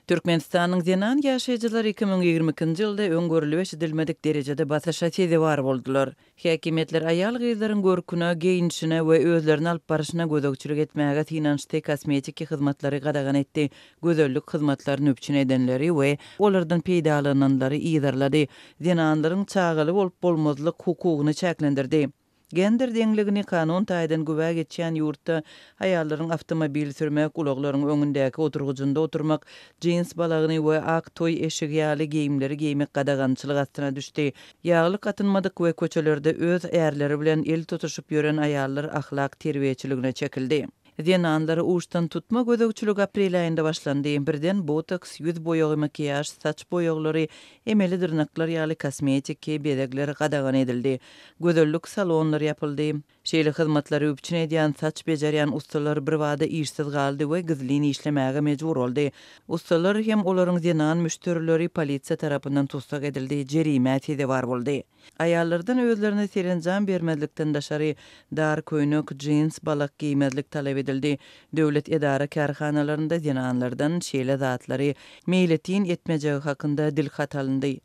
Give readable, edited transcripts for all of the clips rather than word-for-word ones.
Türkmenistanyň zenan ýaşaýjylary 2022-nji ýylda öň görlüp-eşidilmedik derejede basyşa sezewar boldular. Häkimiýetler aýal-gyzlaryň görküne, geýnişine we özlerini alyp baryşyna gözegçilik etmäge synanyşdy, kosmetiki hyzmatlary gadagan etdi, gözellik hyzmatlaryny üpjün edenleri we olardan peýdalananlary yzarlady, zenanlaryň çagaly bolup-bolmazlyk hukugyny çäklendirdi. Gender deňligini kanun taýdan güwä geçýän ýurtda aýallaryň awtomobil sürmek, ulaglaryň öňündäki oturgyjynda oturmak, jins balagyny we ak toý eşigi ýaly geýimleri geýmek gadagançylyk astyna düşdi. Ýaglyk atynmadyk we köçelerde öz ärleri bilen el tutuşyp ýören aýallar ahlak terbiýeçiligine çekildi. Zenanlara uçdan tutma gözegçilik aprel aýynda başlandy. Birden botoks, ýüz boýagy, makiýaž, saç boýaglary, emeli dyrnaklar ýaly kosmetiki bezegler gadagan edildi. Gözellik salonlary ýapyldy. Şeýle hyzmatlary üpjün edýän saç bejerýän ussalar birbada işsiz galdy we gizlin işlemäge mejbur boldy. Ussalar hem olaryň zenan müşderileri polisiýa tarapyndan tussag edildi, jerimä sezewar boldy. Aýallardan özlerine serenjam bermezlikden daşary, dar köýnek, jins, balak geýmezlik talap edildi. Döwlet edara-kärhanalarynda zenanlardan şeýle zatlary meýletin etmejegi hakynda dilhat alyndy.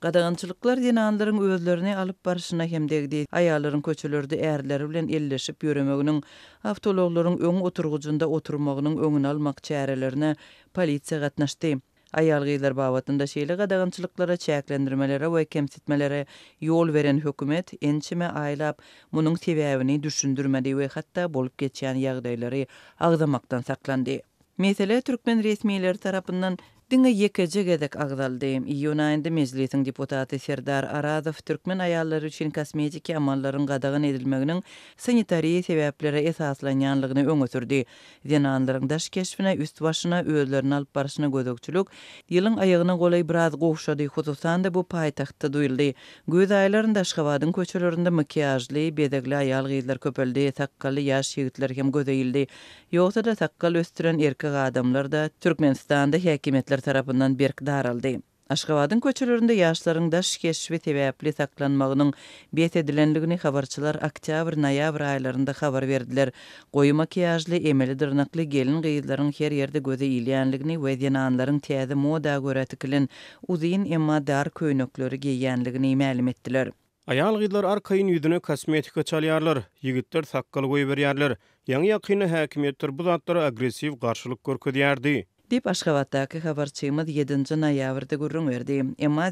Gadagançylyklar zenanlaryň özlerini alyp barşyna hem degdi. Aýallaryň köçelerde ärleri bilen elleşip ýöremeginiň, awtoulaglaryň öň oturgyjynda oturmagynyň öňüni almak çärelerine polisiýa gatnaşdy. Aýal-gyzlar babatynda şeýle gadagançylyklara, çäklendirmelere we kemsitmelere ýol beren hökümet ençeme aýlap munuň sebäbini düşündirmedi we hatda bolup geçýän ýagdaýlary agzamakdan saklandy. Mesele türkmen resmileri tarapyndan diňe ýekeje gezek agzaldy. Iýun aýynda Mejlisiň deputaty Serdar Arazow türkmen aýallary üçin kosmetiki amallaryň gadagan edilmeginiň sanitariýa sebäplere esaslanýanlygyny öňe sürdi. Zenanlaryň daş keşbine, üst-başyna, özlerini alyp barşyna gözegçilik ýylyň aýagyna golaý biraz gowşady, hususan-da bu paýtagtda duýuldy. Güýz aýlarynda Aşgabadyň köçelerinde makiýažly, bezegli aýal-gyzlar köpeldi, sakgally ýaş ýigitler hem göze ildi. Ýogsa-da sakgal ösdüren erkek adamlar-da Türkmenistanda häkimiýetler tarapyndan berk daraldy. Aşgabadyň köçelerinde ýaşlaryň daş keşbi sebäpli saklanmagynyň bes edilendigini habarçylar oktýabr-noýabr aýlarynda habar berdiler. Goýy makiýažly, emeli dyrnakly gelin-gyzlaryň her ýerde göze ilýänligini we zenanlaryň täze moda görä tikilen uzyn, emma dar köýnekleri geýýänligini mälim etdiler. Aýal-gyzlar arkaýyn ýüzüne kosmetika çalýarlar, ýigitler sakgal goýberýärler. Ýaňy-ýakynda häkimiýetler bu zatlara agressiw garşylyk görkezýärdi. Diýip, Aşgabatdaky habarçymyz ýedinji noýabrda gürrüň berdi. Emma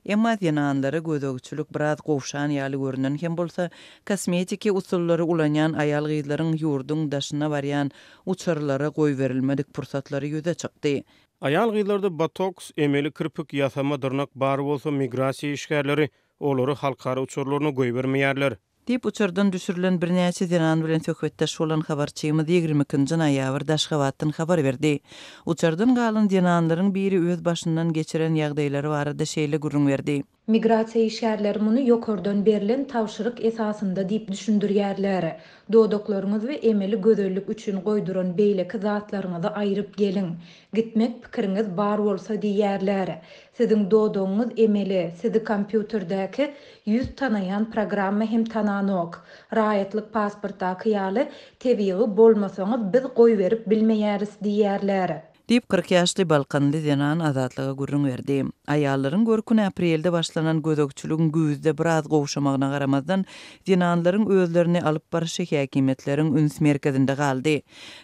Emma zenanlara gözegçilik biraz gowşan ýaly görünen hem bolsa, kosmetiki usullary ulanýan aýal-gyzlaryň ýurduň daşyna barýan uçarlara goýberilmedik pursatlary ýüze çykdy. Aýal-gyzlarda botoks, emeli kirpik, ýasama dyrnak bar bolsa, migrasiýa işgärleri Olary halkara uçarlaryna goýbermeýärler. Diýip, uçardan düşürilen birnäçe zenan bilen söhbetdeş bolan habarçymyz 22 nji noýabrda Aşgabatdan habar berdi. Uçardan galan zenanlaryň biri öz başyndan geçiren ýagdaýlary barada şeýle gürrüň berdi. Migrasiýa işgärleri muny ýokardan berlen tabşyryk esasynda diýip düşündirýärler. Dodaklaryňyz we emeli gözellik üçin goýduran beýleki zatlaryňyzy aýryp geliň. Gitmek pikiriňiz bar bolsa diýýärler. Siziň dodagyňyz emeli, sizi kompýuterdäki ýüz tanaýan programma hem tananok. Raýatlyk pasportdaky ýaly tebigy bolmasaňyz biz goýberip bilmeýäris diýýärler. Diýip, 40 ýaşly balkanly zenan Azatlyga gürrüň berdi. Aýallaryň görküne aprelde başlanan gözegçiligiň güýzde biraz gowşamagyna garamazdan, zenanlaryň özlerini alyp barşy häkimiýetleriň üns merkezinde galdy.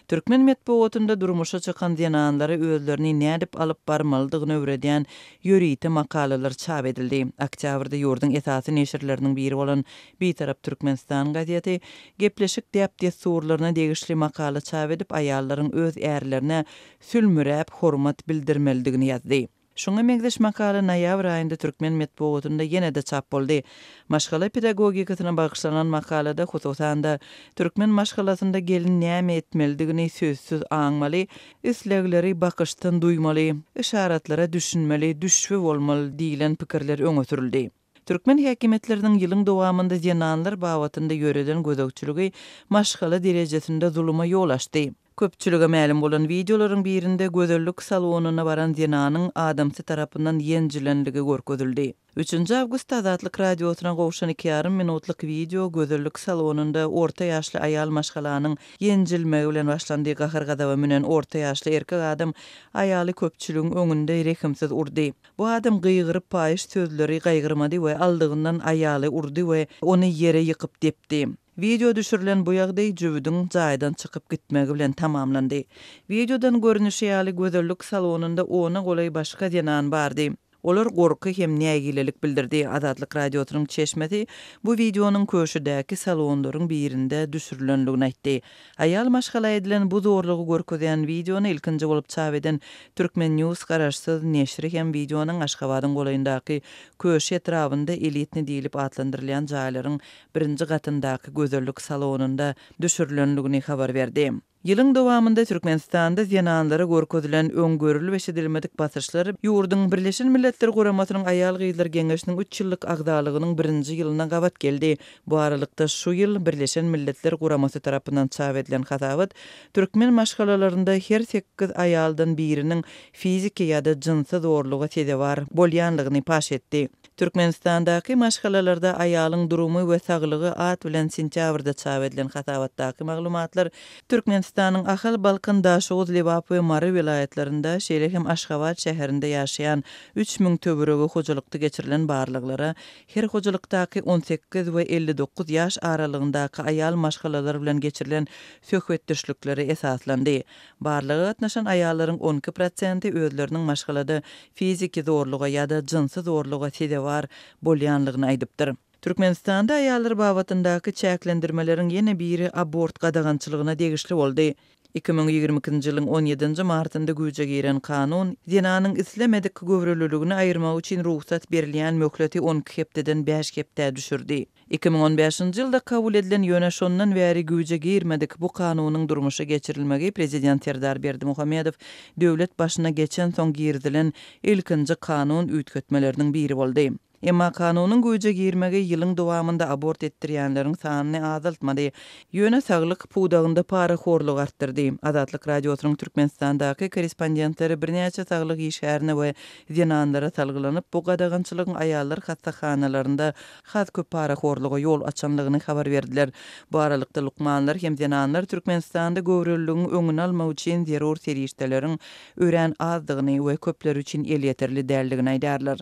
Türkmen metbugatynda durmuşa çykan zenanlara özlerini nädip alyp barmalydygyny öwredýän ýörite makalalar çap edildi. Oktýabrda ýurduň esasy neşirleriniň biri bolan Bitarap Türkmenistan gazeti gepleşik däp-dessurlaryna degişli makala çap edip, aýallaryň öz ärlerine sülmüräp hormat bildirmelidigini ýazdy. Şuňa meňzeş makala noýabr aýynda türkmen metbugatynda ýene-de çap boldy. Maşgala pedagogikasyna bagyşlanan makalada, hususan-da, türkmen maşgalasynda gelin näme etmelidigini sözsüz aňmaly, islegleri bakyşdan duýmaly, yşaratlara düşünmeli, düşbi bolmaly diýlen pikirler öňe sürüldi. Türkmen häkimiýetleriniň ýylyň dowamynda zenanlar babatynda ýöreden gözegçiligi maşgala derejesinde zuluma ýol açdy. Köpçülige mälim bolan wideolaryň birinde gözellik salonyna baran zenanyň adamsy tarapyndan ýenjilenligi görkezildi. Üçünji awgustda Azatlyk Radiosyna gowşan iki ýarym minutlyk wideo gözellik salonynda orta ýaşly aýal maşgalanyň ýenjilmegi bilen başlandy. Gahar-gazaba münen orta ýaşly erkek adam aýaly köpçüligiň öňünde rehimsiz urdy. Bu adam gygyryp paýyş sözleri gaýgyrmady we aldygyndan aýaly urdy we ony ýere ýykyp depdi. Wideo düşürilen bu ýagdaý jübüdiň jaýdan çykyp gitmegi bilen tamamlandy. Wideodan görnüşi ýaly, gözellik salonynda ona golaý başga zenan bardy. Olar gorky hem nägilelik bildirdi. Azatlyk Radiosynyň çeşmesi bu wideonyň Köşüdäki salonlaryň birinde düşürilendigini aýtdy. Aýal maşgala edilen bu zorlugy görkezýän wideony ilkinji bolup çap eden Turkmen. News garaşsyz neşiri hem wideonyň Aşgabadyň golaýyndaky Köşi etrabynda elitni diýlip atlandyrylýan jaýlaryň birinji gatyndaky gözellik salonynda düşürilendigini habar berdi. Ýylyň dowamynda Türkmenistanda zenanlara görkezilen öň görülip-eşidilmedik basyşlar ýurduň Birleşen Milletler Guramasynyň Aýal-gyzlar geňeşiniň üç ýyllyk agzalygynyň birinji ýylyna gabat geldi. Bu aralykda, şu ýyl Birleşen Milletler Guramasy tarapyndan çap edilen hasabat türkmen maşgalalarynda her sekiz aýaldan biriniň fiziki ýa-da jynsy zorluga sezewar bolýanlygyny paş etdi. Türkmenistandaky maşgalalarda aýalyň durumy we saglygy at bilen sentýabrda çap edilen hasabatdaky maglumatlar Türkmenistanyň Ahal, Balkan, Daşoguz, Lebap we Mary welaýatlarynda, şeýle hem Aşgabat şäherinde ýaşaýan 3000 töweregi hojalykda geçirilen barlaglara, her hojalykdaky 18 we 59 ýaş aralygyndaky aýal maşgalalar bilen geçirilen söhbetdeşliklere esaslandy. Barlaga gatnaşan aýallaryň 12 prosenti özleriniň maşgalada fiziki zorluga ýa-da jynsy zorluga sezewar bolýanlygyny aýdypdyr. Türkmenistanda aýallar babatyndaky çäklendirmeleriň ýene biri abort gadagançylygyna degişli boldy. 2022-nji ýylyň on ýedinji martynda güýje giren kanun zenanyň islemedik göwreliligini aýyrmagy üçin rugsat berilýän möhleti 12 hepdeden bäş hepdä düşürdi. 2015-nji ýylda kabul edilen, ýöne şondan bäri güýje girmedik bu kanunyň durmuşa geçirilmegi prezident Serdar Berdimuhamedow döwlet başyna geçensoň girizilen ilkinji kanun üýtgetmeleriniň biri boldy. Emma kanunyň güýje girmegi ýylyň dowamynda abort etdirýänleriň sanyny azaltmady, ýöne saglyk pudagynda parahorlugy artdyrdy. Azatlyk Radiosynyň Türkmenistandaky korrespondentleri birnäçe saglyk işgärine we zenanlara salgylanyp, bu gadagançylygyň aýallar hassahanalarynda has köp parahorluga ýol açanlygyny habar berdiler. Bu aralykda, lukmanlar hem zenanlar Türkmenistanda göwreliligiň öňüni almak üçin zerur serişdeleriň örän azdygyny we köpler üçin elýeterli däldigini aýdýarlar.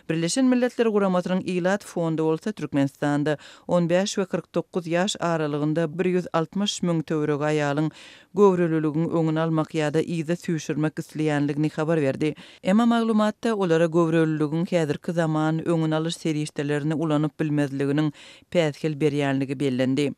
Birleşen Milletler Guramasynyň Ilat fondy bolsa Türkmenistanda 15 we 49 ýaş aralygynda 160 müň töweregi aýalyň göwreliligiň öňüni almak ýa-da yza süýşürmek isleýänligini habar berdi. Emma maglumatda olara göwreliligiň häzirki zaman öňüni alyş serişdelerini ulanyp bilmezliginiň päsgel berýänligi bellendi.